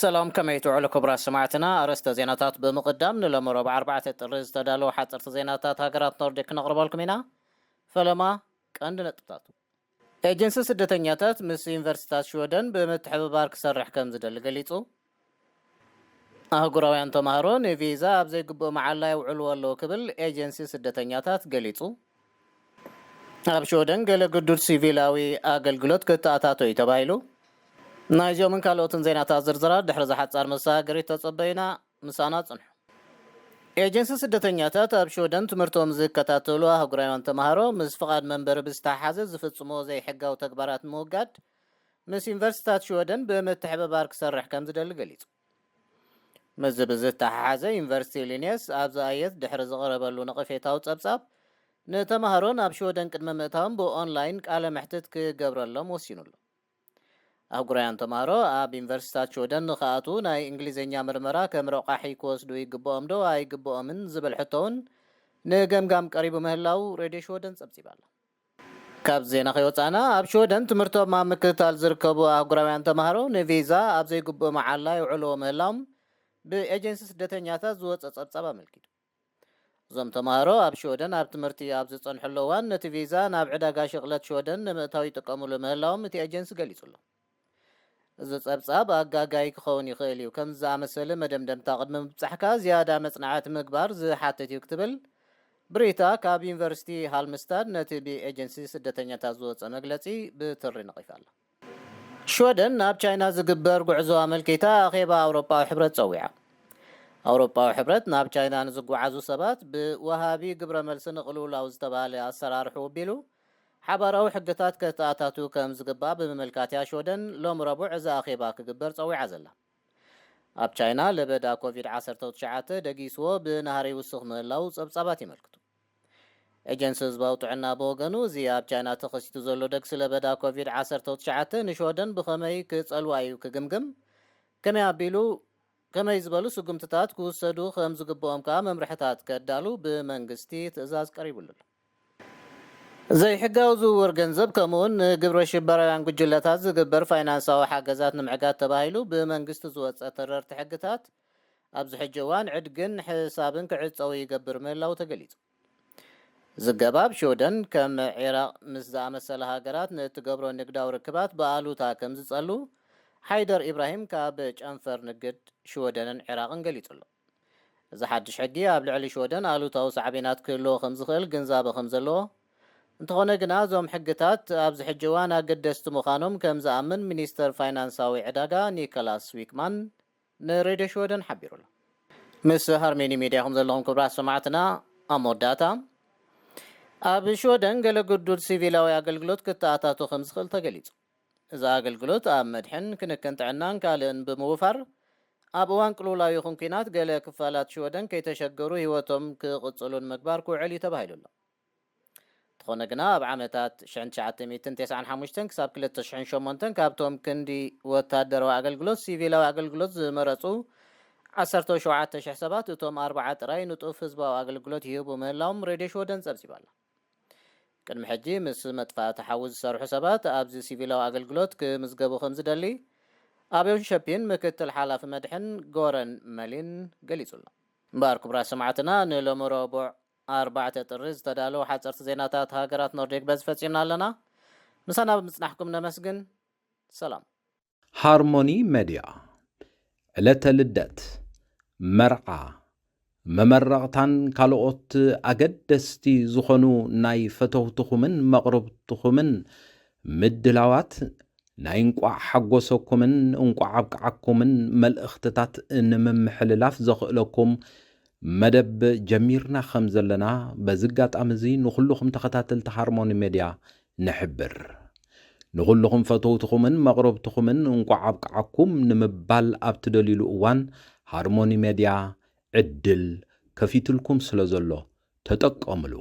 ሰላም፣ ከመይ ትውዕሉ ክቡራት ሰማዕትና? ኣርእስተ ዜናታት ብምቕዳም፣ ንሎሚ ረቡዕ ኣርባዕተ ጥሪ ዝተዳለዉ ሓፀርቲ ዜናታት ሃገራት ኖርዲክ ክነቕርበልኩም ኢና። ፈለማ ቀንዲ ነጥብታቱ። ኤጀንሲ ስደተኛታት ምስ ዩኒቨርሲታት ሽወደን ብምትሕብባር ክሰርሕ ከም ዝደሊ ገሊጹ። ኣህጉራውያን ተማሃሮ ንቪዛ ኣብ ዘይግብኡ መዓላ የውዕልዎ ኣለዉ ክብል ኤጀንሲ ስደተኛታት ገሊጹ። ኣብ ሽወደን ገለ ግዱድ ሲቪላዊ ኣገልግሎት ክተኣታቶ እዩ ተባሂሉ። ናይዚኦምን ካልኦትን ዜናታት ዝርዝራት ድሕሪ ዝሓጻር መሰጋገሪት ተጸበዩና፣ ምሳና ጽንሑ። ኤጀንሲ ስደተኛታት ኣብ ሽወደን ትምህርቶም ዝከታተሉ ኣህጉራውያን ተማሃሮ ምስ ፍቓድ መንበሪ ብዝተሓሓዘ ዝፍጽሞ ዘይሕጋዊ ተግባራት ንምውጋድ ምስ ዩኒቨርሲታት ሽወደን ብምትሕብባር ክሰርሕ ከም ዝደሊ ገሊጹ። ምስዚ ብዝተሓሓዘ ዩኒቨርሲቲ ሊኔስ ኣብ ዝኣየት ድሕሪ ዝቐረበሉ ነቐፌታዊ ጸብጻብ፣ ንተማሃሮ ናብ ሽወደን ቅድሚ ምእታዎም ብኦንላይን ቃለ መሕትት ክገብረሎም ወሲኑ ኣሎ። ኣህጉራውያን ተማሃሮ ኣብ ዩኒቨርሲታት ሽወደን ንኽኣትዉ ናይ እንግሊዝኛ ምርመራ ከም ረቋሒ ክወስዱ ይግብኦም ዶ ኣይግብኦምን ዝብል ሕቶ እውን ንገምጋም ቀሪቡ ምህላው ሬድዮ ሽወደን ጸብጺባ ኣላ። ካብ ዜና ከይወጻና፣ ኣብ ሽወደን ትምህርቶም ኣብ ምክትታል ዝርከቡ ኣህጉራውያን ተማሃሮ ንቪዛ ኣብ ዘይግብኡ መዓላ ይውዕልዎ ምህላዎም ብኤጀንሲ ስደተኛታት ዝወጸ ጸብጻብ ኣመልኪቱ። እዞም ተማሃሮ ኣብ ሽወደን ኣብ ትምህርቲ ኣብ ዝጸንሕሉ እዋን፣ ነቲ ቪዛ ናብ ዕዳጋ ሽቕለት ሽወደን ንምእታው ይጥቀምሉ ምህላዎም እቲ ኤጀንሲ ገሊጹ ኣሎ። እዚ ጸብጻብ ኣጋጋይ ክኸውን ይኽእል እዩ፣ ከምዚ ዝኣመሰለ መደምደምታ ቅድሚ ምብጻሕካ ዝያዳ መጽናዕቲ ምግባር ዝሓትት እዩ ክትብል ብሪታ ካብ ዩኒቨርሲቲ ሃልምስታድ ነቲ ብኤጀንሲ ስደተኛታት ዝወጸ መግለጺ ብትሪ ነቒፋ ኣላ። ሽወደን ናብ ቻይና ዝግበር ጉዕዞ ኣመልኪታ ኣኼባ ኣውሮጳዊ ሕብረት ጸዊዓ። ኣውሮጳዊ ሕብረት ናብ ቻይና ንዝጓዓዙ ሰባት ብወሃቢ ግብረ መልሲ ንቕልውላው ዝተባህለ ኣሰራርሑ ኣቢሉ ሓባራዊ ሕግታት ከተኣታቱ ከም ዝግባእ ብምምልካት እያ ሽወደን ሎሚ ረቡዕ እዚ ኣኼባ ክግበር ጸዊዓ ዘላ። ኣብ ቻይና ለበዳ ኮቪድ ዓሰርተ ትሽዓተ ደጊስዎ ብናህሪ ይውስኽ ምህላው ጸብጻባት የመልክቱ። ኤጀንሲ ህዝባዊ ጥዕና ብወገኑ፣ እዚ ኣብ ቻይና ተኸሲቱ ዘሎ ደግሲ ለበዳ ኮቪድ ዓሰርተ ትሽዓተ ንሽወደን ብኸመይ ክጸልዋ እዩ ክግምግም፣ ከመይ ኣቢሉ፣ ከመይ ዝበሉ ስጉምትታት ክውሰዱ ከም ዝግብኦም ከኣ መምርሕታት ከዳሉ ብመንግስቲ ትእዛዝ ቀሪቡሉ ኣሎ። ዘይሕጋዊ ዝውውር ገንዘብ፣ ከምኡውን ንግብረ ሽበራውያን ጉጅለታት ዝግበር ፋይናንሳዊ ሓገዛት ንምዕጋት ተባሂሉ ብመንግስቲ ዝወጸ ተረርቲ ሕግታት፣ ኣብዚ ሕጂ እዋን ዕድግን ሕሳብን ክዕጸው ይገብር ምህላው ተገሊጹ። እዚ ገባብ ሽወደን ከም ዒራቕ ምስ ዝኣመሰለ ሃገራት ንእትገብሮ ንግዳዊ ርክባት ብኣሉታ ከም ዝጸሉ ሓይደር ኢብራሂም ካብ ጨንፈር ንግድ ሽወደንን ዒራቕን ገሊጹ ኣሎ። እዚ ሓድሽ ሕጊ ኣብ ልዕሊ ሽወደን ኣሉታዊ ሳዕቤናት ክህልዎ ከም ዝኽእል ግንዛበ ከም ዘለዎ፣ እንተኾነ ግና እዞም ሕግታት ኣብዚ ሕጂ እዋን ኣገደስቲ ምዃኖም ከም ዝኣምን ሚኒስተር ፋይናንሳዊ ዕዳጋ ኒኮላስ ዊክማን ንሬድዮ ሽወደን ሓቢሩ ኣሎ። ምስ ሃርሜኒ ሜድያ ኢኹም ዘለኹም ክቡራት ሰማዕትና። ኣብ መወዳእታ፣ ኣብ ሽወደን ገለ ግዱድ ሲቪላዊ ኣገልግሎት ክተኣታቶ ከም ዝኽእል ተገሊጹ። እዚ ኣገልግሎት ኣብ መድሕን፣ ክንክን ጥዕናን ካልእን ብምውፋር፣ ኣብ እዋን ቅልውላው ይኹን ኲናት ገለ ክፋላት ሽወደን ከይተሸገሩ ህይወቶም ክቕጽሉ ንምግባር ክውዕል እዩ ተባሂሉ ኣሎ። እንተኾነ ግና፣ ኣብ ዓመታት ሽሕን ትሽዓተ ሚእትን ተስዓን ሓሙሽተን ክሳብ ክልተ ሽሕን ሸሞንተን ካብቶም ክንዲ ወታደራዊ ኣገልግሎት፣ ሲቪላዊ ኣገልግሎት ዝመረጹ ዓሰርተ ሸውዓተ ሽሕ ሰባት፣ እቶም ኣርባዓ ጥራይ ንጡፍ ህዝባዊ ኣገልግሎት ይህቡ ምህላዎም ሬድዮ ሽወደን ጸብጺባ ኣላ። ቅድሚ ሕጂ ምስ መጥፋእቲ ሓዊ ዝሰርሑ ሰባት ኣብዚ ሲቪላዊ ኣገልግሎት ክምዝገቡ ከም ዝደሊ ኣብ ዮንሸፒን ምክትል ሓላፊ መድሕን ጎረን መሊን ገሊጹ ኣሎ። እምበኣር ክቡራት ሰማዕትና፣ ንሎሚ ረቡዕ ኣርባዕተ ጥሪ ዝተዳለዉ ሓጸርቲ ዜናታት ሃገራት ኖርዲክ በዚ ፈጺምና ኣለና። ምሳና ብምጽናሕኩም ነመስግን። ሰላም። ሃርሞኒ ሜድያ፣ ዕለተ ልደት፣ መርዓ፣ መመረቕታን ካልኦት ኣገደስቲ ዝኾኑ ናይ ፈተውትኹምን መቕርብትኹምን ምድላዋት ናይ እንቋዕ ሓጎሰኩምን እንቋዕ ኣብቅዓኩምን መልእኽትታት ንምምሕልላፍ ዘኽእለኩም መደብ ጀሚርና ከም ዘለና በዚ ኣጋጣሚ እዚ ንኹልኹም ተኸታተልቲ ሃርሞኒ ሜድያ ንሕብር። ንኹልኹም ፈተውትኹምን መቕረብትኹምን እንቋዕ ኣብቅዓኩም ንምባል ኣብ ትደልዩሉ እዋን ሃርሞኒ ሜድያ ዕድል ከፊትልኩም ስለ ዘሎ ተጠቀምሉ።